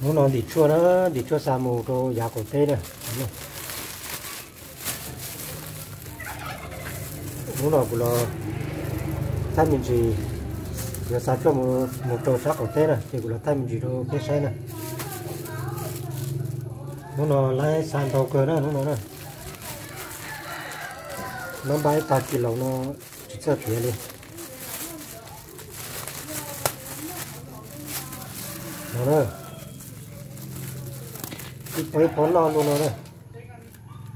Hnub no ntim tshuaj na, ntim tshuaj xa mus rau yav qaum teb na. Hnub no kuv los thaij me ntsis, yuav xa tshuaj mus rau sab qaum teb na, ces kuv los thaij me ntsis rau peb saib na. Hnub no lawv xa ntau kawg na hnub no na. Nab npab ib tag kis laus no tsis txawj tiav li. No na, ib pob ib pob loj luaj no na,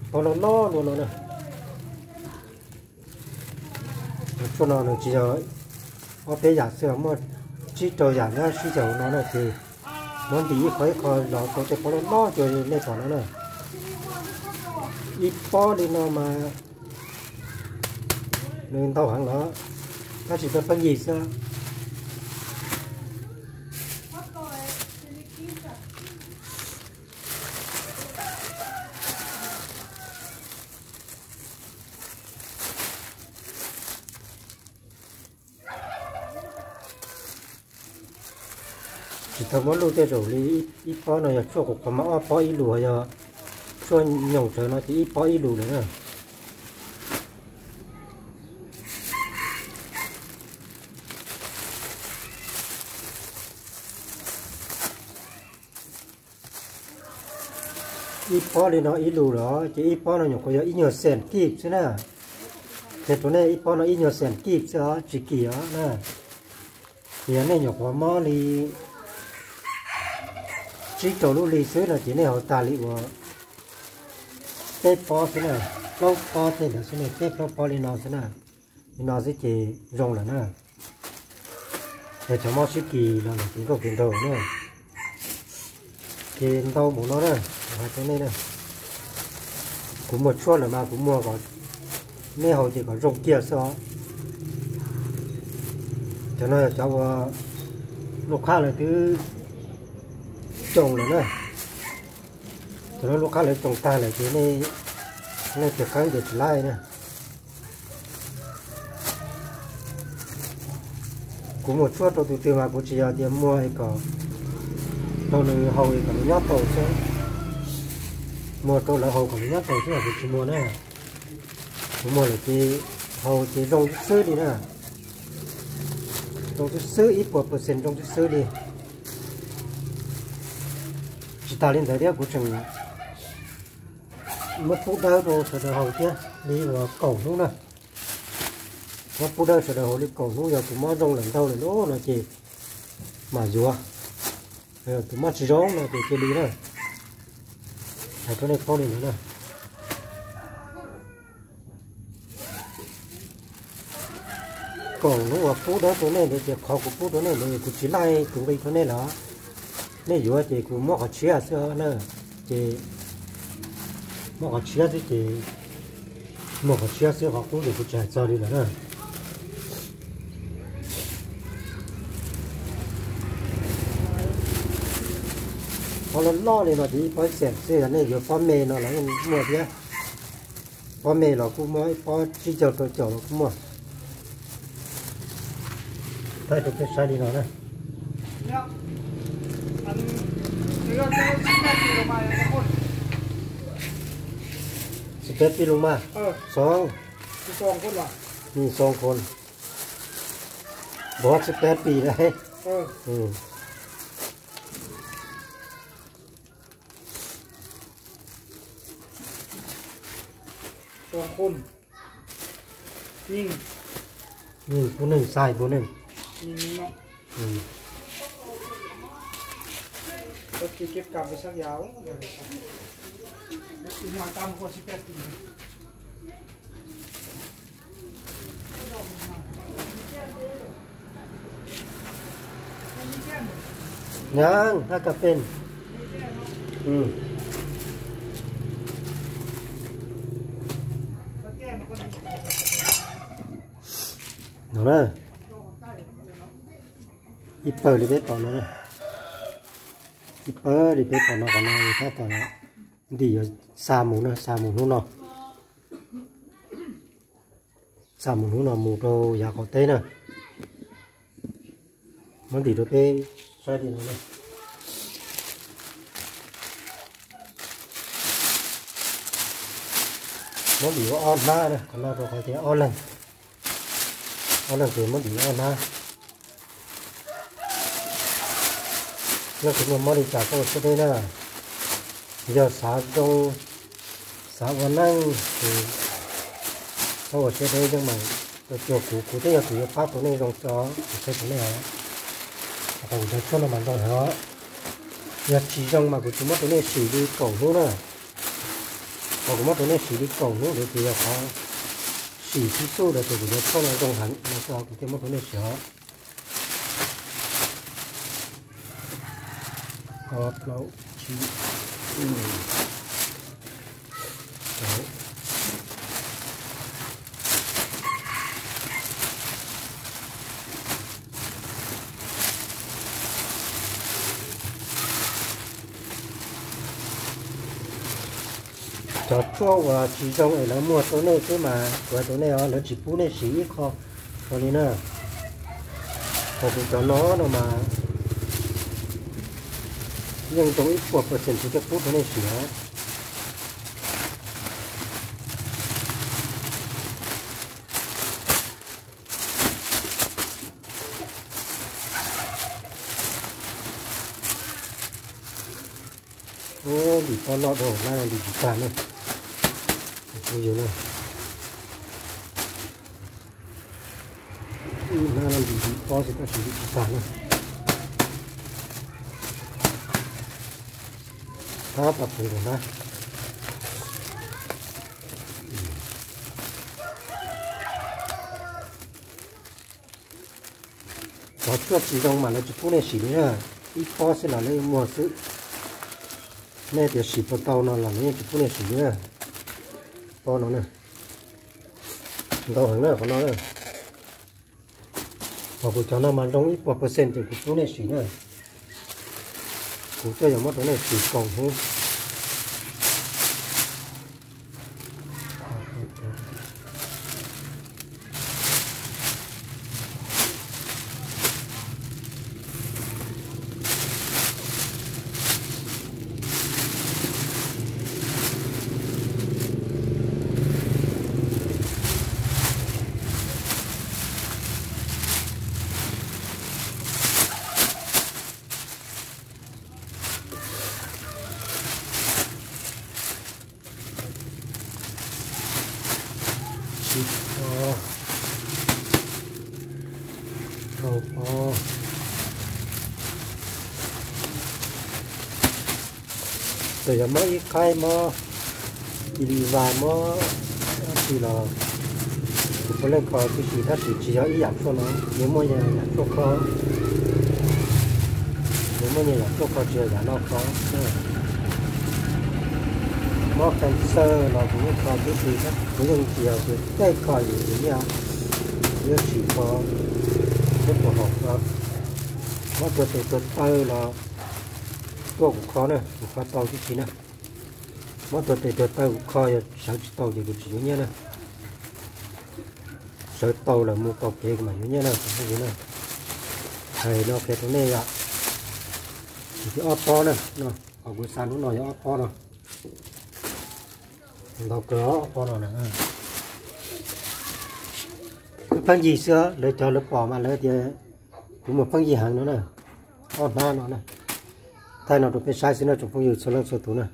ib pob loj loj luaj no na. Tshuaj no nws tsis yog ob peb yam xwb, muaj tsib rau yam nyob sib xyaw no na, ces muab ntim ib qho ib qho los tau tej pob loj loj cuag nej pom no na. Ib pob li no mas nws ntau heev los, tab sis peb pheej yig xwb. Tsis tau muab luj tej zaum li, ib pob no yog tshuaj qhuav qhuav mas ob pob ib lus, yog tshuaj nyoos tsawv no ces ib pob ib lus lawm na. Ib pob li no ib lus los ces ib pob no nyuam qhuav yog ib nyuag xees kib xwb na. Ces rau nej ib pob no ib nyuag xees kib xwb os, tsis kim os na. Yog nej nyuam qhuav mob li tsib rau lub hli xwb no ces nej haus tag li uas peb pob xwb na, plaub pob tej ntawd xwb na, peb plaub pob li no xwb na. Li no xwb ces zoo lawm na. Yog cov mob sib kis los lawm ces nkauj kis nraug na. Ces ntau npaum no na, kuv hais rau nej na. Kuv muag tshuaj lawm mas kuv muag kom nej haus ces kom zoo kiag xwb os. Cov no yog cov uas lub qhab lawv twb coos lawm na. Cov no lub qhab lawv coos tag lawm ces nej tig qeeb ces tsis laib na. Kuv muag tshuaj rau tus twg mas kuv tsis yog tias muag kom rau nws haus kom nws nyob tau xwb. Muag rau lawv haus kom nws nyob tau xwb los kuv tsis muag na. Kuv muag lawm ces haus ces zoo xwb li na. Zoo xwb xwb, ib puas percent zoo xwb xwb li. Tsis tas li ntawd thiab, kuv tseem muab pub dawb rau sawv daws haus thiab li uas kaum hnub na. Muab pub dawb sawv daws haus li kaum hnub, yog tus mob zoo lawm ntau lawm no ces mam yuav. Tus mob tsis zoo no ces cia li na. Hais rau nej paub li ntawd na. Kaum hnub uas pub dawb rau nej ntawd ces qhov kuv pub rau nej ntawd kuv tsis laij tus nqi rau nej lawm. Nej yuav ces kuv muab qhov tshiab xwb na. Ces muab qhov tshiab xwb ces muab qhov tshiab xwb, qhov qub ces kuv tsis hais txog li lawm na. Qhov loj loj li no ces ib pob xees xwb, yog nej yuav pob me no los yeej muaj thiab. Pob me los kuj muaj, ib pob tsib caug rau caum los kuj muaj. Thaij rau peb saib li no na. Siv peb pis lus mas. Xov. Nws xov khuv. Npog siv peb pis na. Yeej pub neeg, xais pub neeg. Nyav hab kas pes no na. Ib pawg li peb pom no, ib pawg li peb pom no, qhov no tab tom ntim yuav xa mus na, xa mus hnub no. Xa mus hnub no mus rau yav qaum teb na. Muab ntim rau peb saib li no na. Muab dim ua ob hnab na, qhov no rau qhov tias ob leeg, ob leeg ces muab dim ua ob hnab. Leej twg muaj mob li cas txhob ua siab deb na. Yog xav zoo, xav ua neej ces txhob ua siab deb, yeej meem tuaj cuag kuv, kuv thiaj yog tus yuav pab tau nej zoo tso, kuv qhia rau nej os. Qhov kuv cov tshuaj no mas zoo heev os. Yog tsis zoo mas kuv tsis muab rau nej sim li kaum hnub na. Qhov kuv muab rau nej sim li kaum hnub ntawd ces yog qhov sim tib txuj ntawd ces kuv cov tshuaj no zoo heev no xwb, kuv thiaj muab rau nej sim os. Ob, plaub, tsib, cov tshuaj uas tsis zoo es lawv muag rau nej xwb mas kuv hais rau nej os, lawv tsis pub nej sim ib qho ua li na. Hos kuv cov no no mas yeej zoo ib puas percent kuv thiaj pub rau nej sim os. Ub, ntim pob loj dhau, hnab no ntim tsis tag na. Phooj ywg na, hnab no ntim ntim pob xwb tab sis ntim tsis tag na. Tab tom pum nkaus na. Cov tshuaj tsis zoo mas lawv tsis pub nej sim li na, ib pob xwb los lawv yeej muag xwb. Nej tias sim puas tau no los lawv yeej tsis pub nej sim li na. Pob no na, ntau heev na qhov no na. Hos kuv cov no mas zoo ib puas percent ces kuv pub nej sim na. Kuv thiaj yuav muab rau nej sim kaum hnub. Tsib pob, rau pob. Txawm yog mob ib qaib, mob ci li vas, mob dab tsi los kuv puav leej kho tib si, tab sis tsis yog ib yam tshuaj no, nws muaj nyias yam tshuaj kho. Nws muaj nyias yam tshuaj kho, tsis yog yam no kho. Mob cancer los kuv yeej kho tib si, kuv yeej tsis yog tias caij kho yus nyiaj, kuv yeej tsis kho thiab puas haum kho. Mob tuag tes tuag taw los tuaj kuv kho na, kuv kho tau tib si na. Mob tuag tes tuag taw kuv kho, yog sawv tsis tau ces kuv tsis yuav nyiaj na. Sawv tau lawm mus tau kev kuv mam yuav nyiaj na, kuv phooj ywg na. Hais no qhia rau nej yom. Ces ob pob na, no, qhov kuv xa hnub no yog ob pob no. Ntau kawg ob pob no na. Pheej yig xwb, lawv cov lawv pom mas lawv tias kuv mus pheej yig heev no na. Ob hnab no na. Thaij no rau peb saib xwb na tsoom phooj ywg txhua leej txhua tus na.